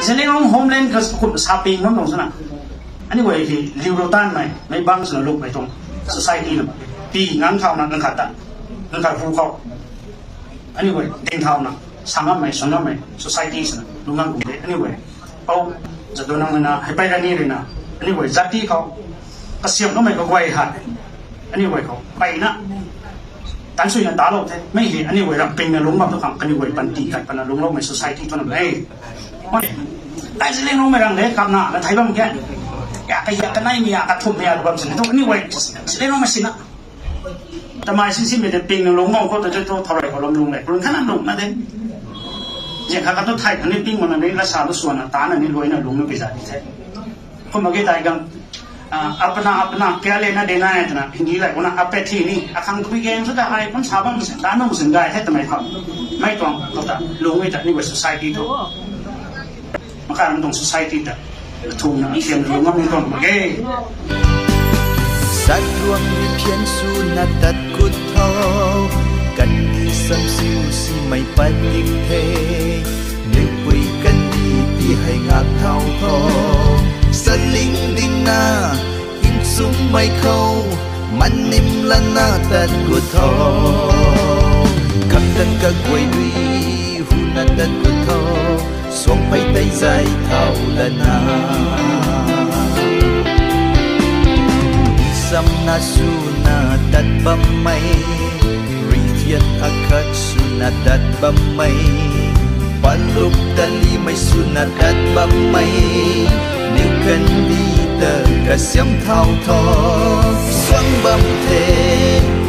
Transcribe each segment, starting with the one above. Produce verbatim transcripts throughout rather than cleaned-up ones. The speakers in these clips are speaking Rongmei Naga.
Zeliangrong homeland kha kum saping ngam tuang swna. Aniu guay hei liu rou tanmei, meic bangc swna lukmei tuang society na. Pi ngang thauna ngang khat ta, ngang khat hu khou. Aniu guay ding thauna, sa ngammei, sw ngammei society swna lung ngam kum de. Aniu guay pou, Jadonang ruina, Heipei Rani ruina, aniu guay jati khou kasiam kamei kaguay hei, aniu guay khou mpeyna tan suina talou the. Mei hei aniu guay ram pingna lungc bam tu khang, kaniw guay panty kat pana lungcloumei society thu na e. Ai Zeliangrongmei rang de, kamna na thei bam ke. Ya kahiak kaneimei ya, kathumhmei ya bam sini thu aniu guay Zeliangrongmei sina. Tamei sinsimei de pingna lungc bam khou ta thu thourui khou lum lung le, lung khatna lungna de. Zian khat khat thu thay khang ni ping mana ni, lasa lu swanna tana ni luaina lungna pi zat di the. Kumna ki tei gang, apna apna kya lena dena e twna Hindi lay kumna apathy ni, akhang tabui gang sw ta ai kum sa bam sin, ta nung sin gay the twmei khou. Mei tuang khou ta lungmei ta aniu guay society thu makai ram tuang society ta thumna thiamna lung ngam tuang mak ge. Satluang rui phian swna tat kut tho, kandih samsiu simei pat dik the. Niupui kandih ti hei ngak thau tho, saling dingna nchumhmei khou, mannim lana tat kut tho. Kamtan kaguay rui huna tat kut tho, suangphey tei zay thau lana. Samna swna tat bammei, rikhiat akhat swna tat bammei, palup talimei swna tat bammei, niu kandih ta kasiam thau tho, suang bam the,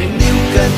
niu kan